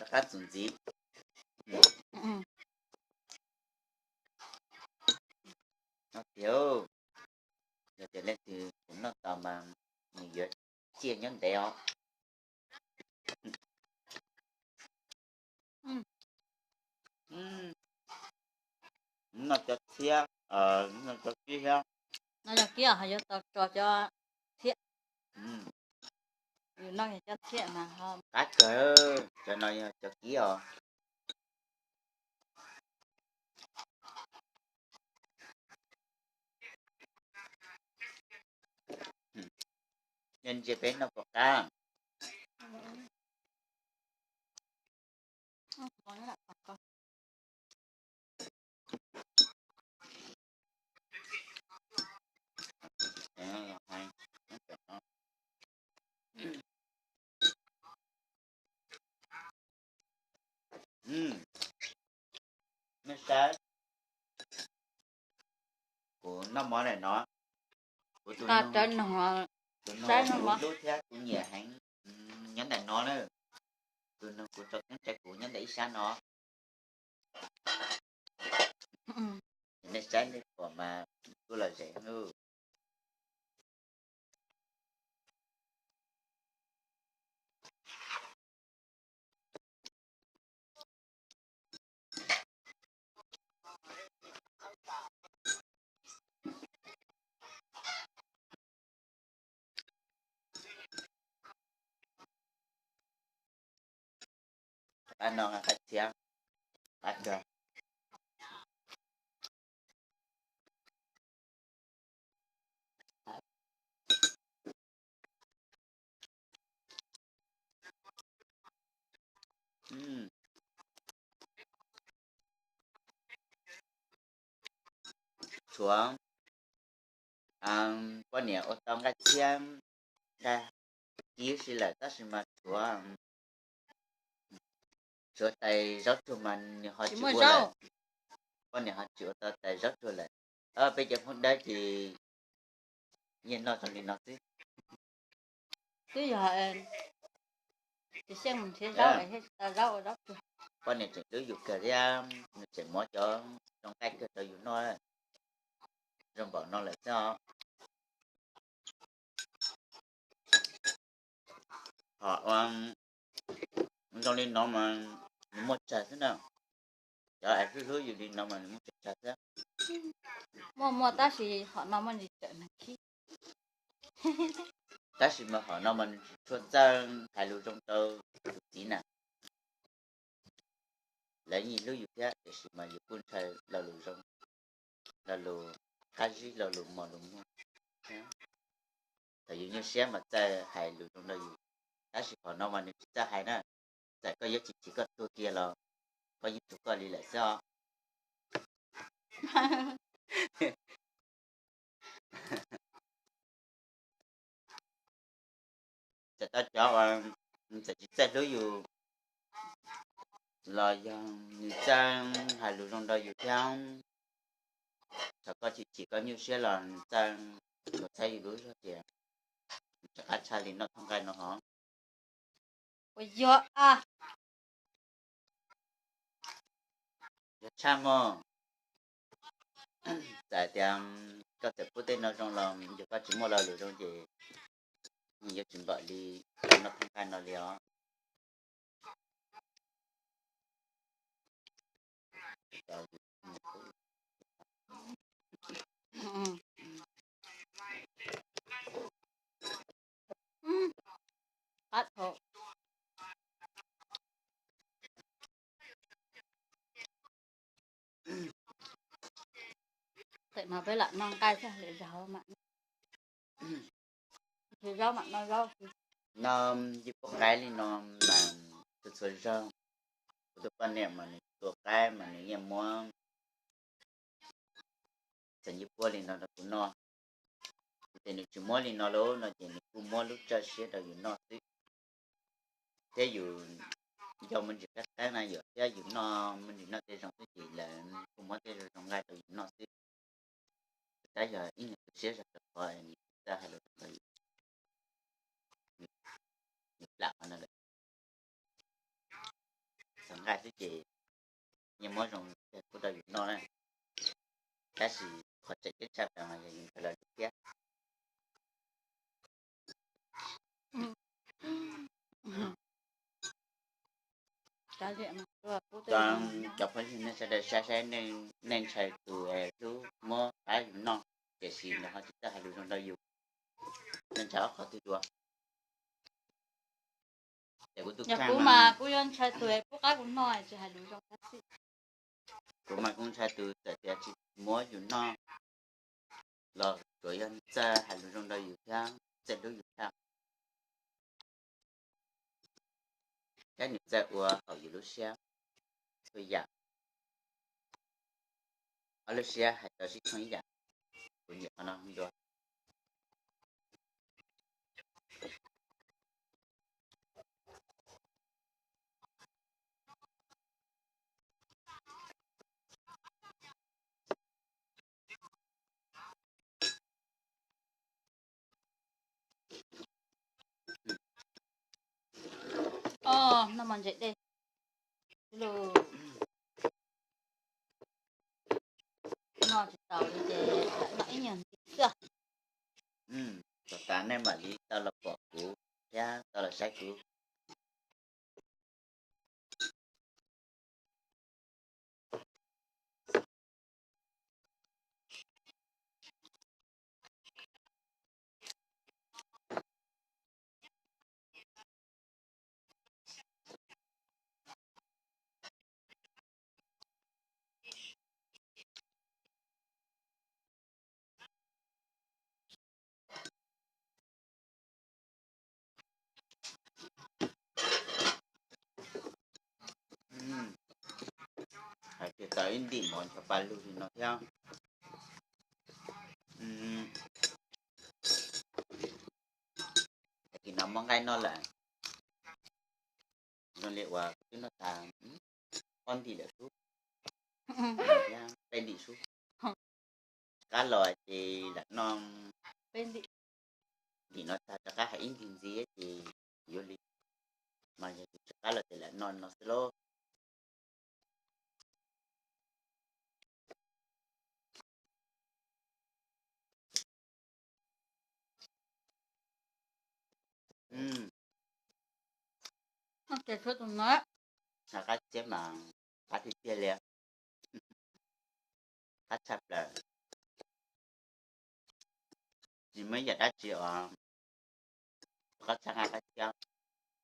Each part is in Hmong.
Rov qab txuas ntxiv. Noj tiag, yog tias leej twg tsis noj tos mas nws yuav ciaj nyob ntev os. Noj cov txhiab, noj cov kib thiab. No yog kib ho yuav tau tso cov txhiab. Yus noj cov txhiab mas ho qab kawg, cov no yog cov kib os. Yog ntsia peb noj puas qab. Nej saib, kuv noj mov ntawm no, kuv tus, tus noog kuv hlub thiab kuv nyiam heev nyob ntawm no na. Tus noog kuv tso teeb tsa kuv nyob ntawm ib sab no. Nej saib nej pom mas kuj lom zem heev. Qab no qab txhiab, qab kawg. Tshuav poj niam ua tau nqaij txhiab, nqaij kib si lawm tab sis mas tshuav, tshuav tais zaub tsuag mas nws ho tsis ua lawm. Poj niam ho tsis ua tau tais zaub tsuag lawm. Peb cov Hmoob Dawb ces yeej noj zoo li no xwb. Twb yog tsis xyeej mus nrhiav zaub, tsis tau zaub ua zaub tsuag. Poj niam tseem hlub yus kawg thiab, nws tseem muab cov zoo nqaij kawg rau yus noj, zoo npaum no lawm xwb os. Ho zoo li no mas nws muaj tsawg xwb na. Cov es hlub hlub yus li no mas nws muaj tsawg tsawg xwb. Muaj muaj tab sis hom no muaj ntsis tsawm neeg khib. Tab sis mas hom no mas nws tsis tshua txawj hais lus zoo rau tus txiv na. Lawv yeej hlub yus thiab tiam sis mas yus kuj ntshaw lo lus zoo, lo lus qab zib, lo lus mos lus muag. Thaum yus nyuaj siab mas txawj hais lus zoo rau yus, tab sis hom no mas nws tsis txawj hais na. Txawm koj yuav chim chim koj tuag kiag los koj yeej tsuas koj li lawm xwb os. Txawm tau cov uas nws txawm tsis txawj hlub yus los yog nws txawj hais lus zoo rau yus thiab, thaum koj chim chim koj nyuaj siab los nws txawj mus txhawb yus lub zog ces rov qab tshaj li noj thooj nqaij no hov. Ua yog a, yog tshaj mog. Txawm tias koj txawm pub tej no zoo los yog koj tsis muaj lo lus zoo ces yuav tsis npaum li noj thooj nqaij no li os. Qab thaum txawm no peb lam noj nqaij thiab lwm zaus mam, lwm zaus mam noj zaub. No yus pub qaib li no mas txhua txhua zaug, kuv tus poj niam mas nws tua qaib mas nws yeej muab txhais nyuj puab li no rau kuv noj. Ces nws tsis muab li no lauj no ces nws kuj muab lub tsawg siab rau yus noj xwb. Thiab yus nco me ntsis qab qab na yom, thiab yus noj me ntsis noj tej zoo xwb ces lawv kuj muab tej zoo zoo nqaij rau yus noj xwb. Tab yog ib nyuag tu siab zog rau qhov nws txawj hais lus rau yus, nws plam qhov no lawm. nqaij xwb ces yeej muab zoo tiag kuj rau yus noj na. Tab sis qhov tseem ceeb tshaj plaws mas yog yus nrhiav los lub thiab. Cov phooj ywg nej sawv daws saib saib, nej ntshai tus hlub muab qab yus noj, tiam sis nws ho tsis txawj hais lus zoo rau yus, nej ntshai ob qhov twg dua? Ces kuv tus kheej mas kuv yuav ntshai tus pub qab kuv noj tsis hais lus zoo tab xwb. Kuv mas kuv ntshai tus txawm tias tsis muab yus noj los tsuas yog txawj hais lus zoo rau yus thiab txawj hlub yus thiab. Thiab nws txawj ua haum yus lub siab txhua yam. Ob lub siab hais tau sib tshooj ib yam. Kuv nyiam qhov no dua. Noj mov ntses dej lug. Noj tsis taus li ces noj ib nyuag ntxiv xwb. Txog tas nej mam li tau los pom kuv thiab tau los saib kuv. Hais tias tau ib ntim mov ncho pa lug li no thiab. Tag kis no muab nqaij noj lawm, zoo li uas kuv twb noj tas ob ntim lawm xwb, thiab peb ntim xwb. Rov qab los ces lam noj peb ntim, ntim no tag rov qab hais ib ntim ntxiv ces yuav li, mas yog tsis rov qab los ces lam noj no xwb lauj. Ces tshuav tus no, qab txiab mas qab tiag tiag li, qab tshaj plaws. Tsis muaj ib yam dab tsi os, qab tshaj qab txiab.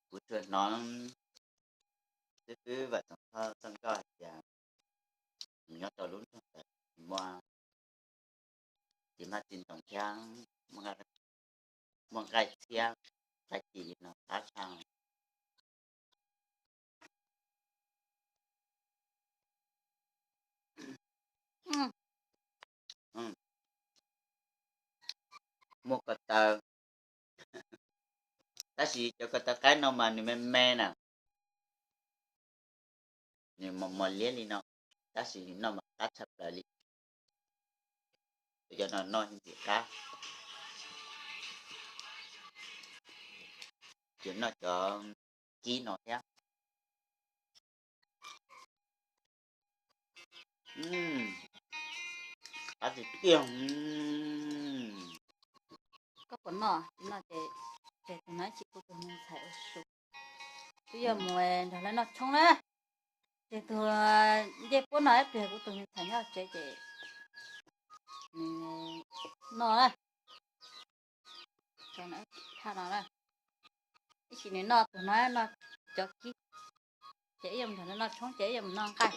Kuv tsuas hnov xib fwb Vam Txoov Thoj txoj nkauj hais tias nws nyob rau lub nroog ntawd tsis muaj, tsis muaj txiv ntoo thiab, muaj nqaij txiab, nqaij ci li no qab tshaj. Muaj ko taw, tab sis cov ko taw qaib no mas nws me me na, nws mos mos liab li no, tab sis noj mas qab tshaj plaws li. Cov no noj ntxim qab, ces noj cov kib no thiab. Qab tiag tiag. Koj puas noj? Tsis noj ces tseg tus no ib chim kuv tus me ntxhais ua su. Twb yog mus nrog lawv noj tshoob na. Ces tus ncej puab no ib pliag kuv tus me ntxhais nyob tsev ces nws noj na. Thaj no na, ib chim nws noj tus no noj cov kib, ces ib yam nrog noj tshoob ces ib yam mus noj nqaij.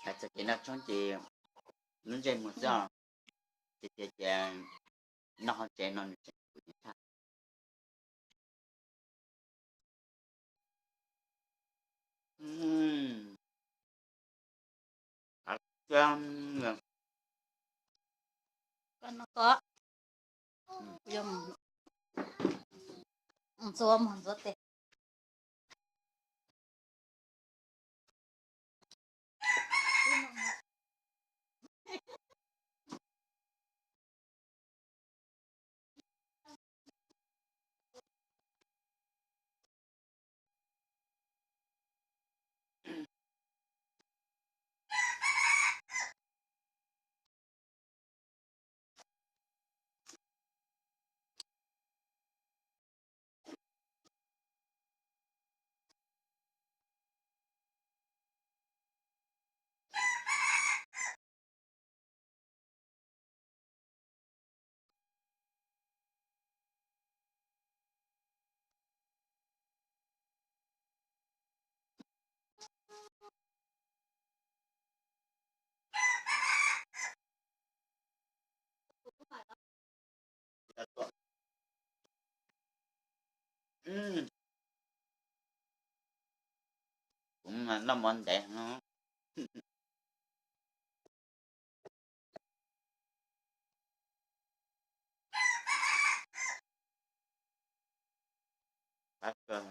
Hais txog kev noj tshoob ces lub ntsej muag xwb os, ces tias ces noj hauv tsev no nws tseem kuv tshaj. Koj noj koj, kuv yuav mus ntxuav muag ntxuav tes. Kuv noj mov ntev no. Qab kawg,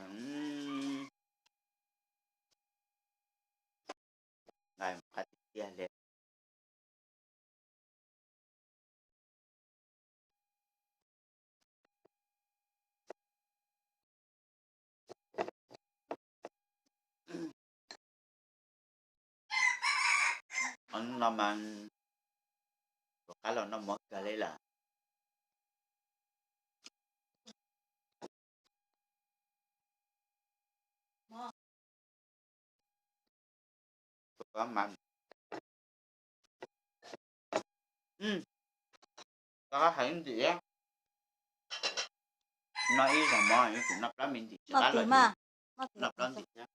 nqaij qab tiag tiag li. Hnub no mas rov qab los noj mov kawg li lawm. Koj hais ntim, noj ib zaug mov yuav tsum noj plaub me ntim tsis qab los, noj plaub ntim thiab.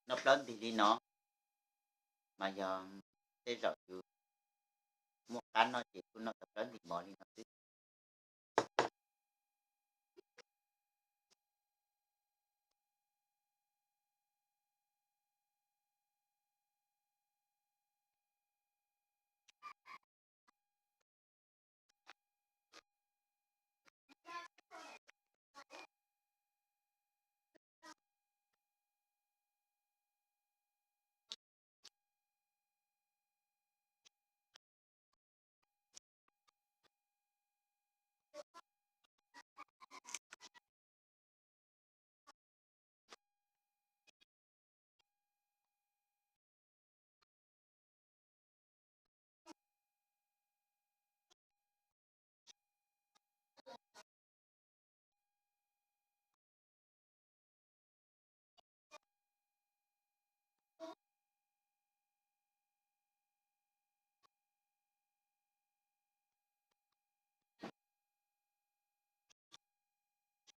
Noj plaub ntim li no, mas yog tej zaum yus muaj qab noj ces kuj noj tau plaub ntim mov li no xwb.